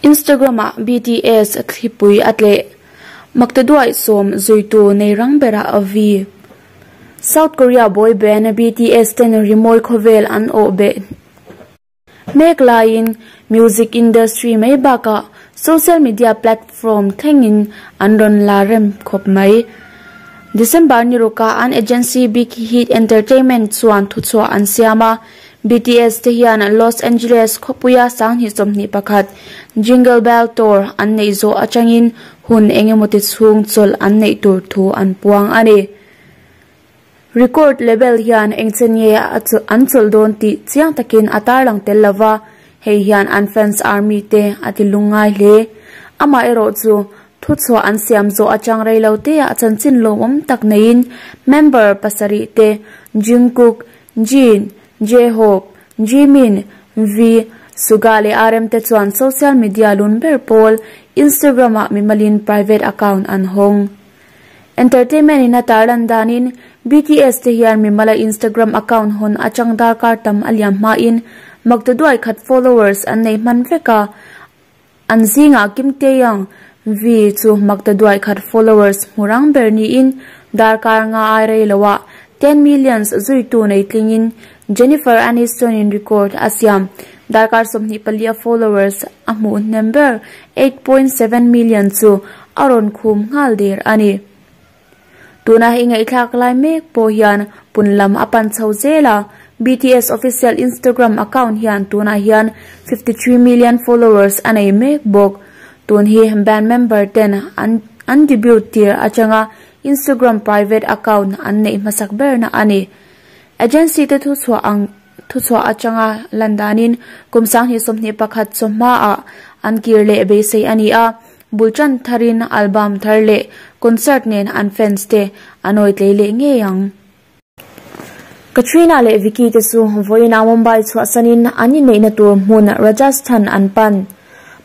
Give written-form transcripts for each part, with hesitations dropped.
Instagram-ah BTS thlipui a tleh. Maktaduaih sawm zuitu nei rang berah a vi. South Korea boy band BTS ten rimawi khawvel an awh beh mek laiin music industry mai bakah social media platform thlengin an rawn la rem khawp mai. December ni ruka an agency Big Hit Entertainment chuan thuchhuah an siam a, BTS te hian Los Angeles khawpuia 2021 Jingle Bell Tour an neih zawh atangin hun engemawti chhung chawlh an neih tur thu an puang a ni. Record label hian engchen nge an chawlh dawn tih chiang takin a tarlang tel lova, hei hian an fans army te a ti lungngai hle. Amaherawhchu, thuchhuah an siam zawh atang reilo teah chanchin lawmawm tak neiin member pasarih te Jungkook, Jin, J-Hope, Jimin, V, Suga leh RM te chuan social media lun ber pawl Instagram-ah mimalin private account an hawng. Entertainment in a tarlan danin BTS te hian mimala Instagram account hawn atang darkar tam a liam hmain maktaduai khat followers an nei hman vek a, an zingah Kim Taehyung, V chu maktaduai khat followers hmu rang ber niin darkar nga ai rei loah 10 millions zuitu nei tlingin Jennifer Aniston in record a siam. Darkar 24 a followers a hmuh hnem ber 8.7 million chu a rawn khum nghal der a ni. Tuna hei ngaihthlak lai mek pawh hian punlam a pan chho zel a, BTS official Instagram account hian tunah hian 53 million followers a nei mek bawk. Tun hi band member ten an an debut tir atanga Instagram private account an neih hmasak berna a ni. Agency te thuchhuah ang thuchhuah atanga landanin kum 2021 chawhma ah an kir leh beisei a ni a, bultan tharin album thar leh concert nen an fans te an awi tlei leh ngei ang. Katrina leh Vicky te chu vawiina Mumbai chhuahsanin an inneihna tur hmun Rajasthan an pan.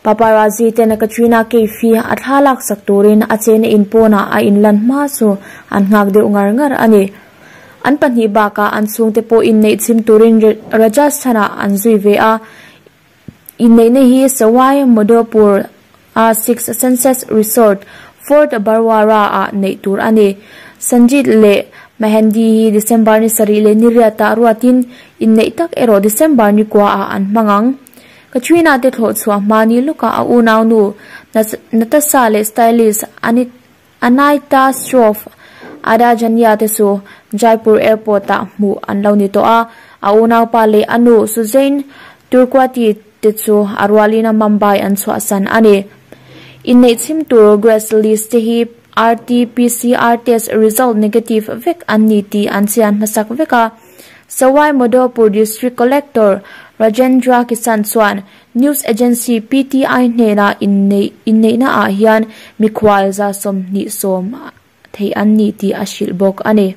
Paparazzi ten Katrina Kaif hi a thla laksak turin a chena in pawnah a inlan hma chu an nghak deuh ngar ngar a ni. An pahnih bakah an chhungte pawh inneih chhim turin Rajasthan-ah an zui ve a. Inneihna hi Sawai Madhopur a Six Senses Resort, Fort Barwara-ah neih tur a ni. Sanjeet leh Mehendi hi December ni sarih leh ni riatah ruatin inneih tak erawh December ni kuaah an hmang ang. Katrina te thlawh chhuah hma ni lawkah a unaunu Natasha leh stylist Anaita Shroff Adajania te chu Jaipur Airport-ah hmuh an lo ni tawh a. A unaupa leh a nu Suzanne Turquati te chu a rualin Mumbai an chhuahsan a ni. Inneih chhim tur guest list te hi RT-PCR test result negative vek an ni tih an chian hmasak vek a. Sawai Madhopur District Collector Rajendra Kisan chuan news agency PTI hnenah inneih inneihna ah hian mikhual za 27 thei an ni tih a hrilh bawk a ni.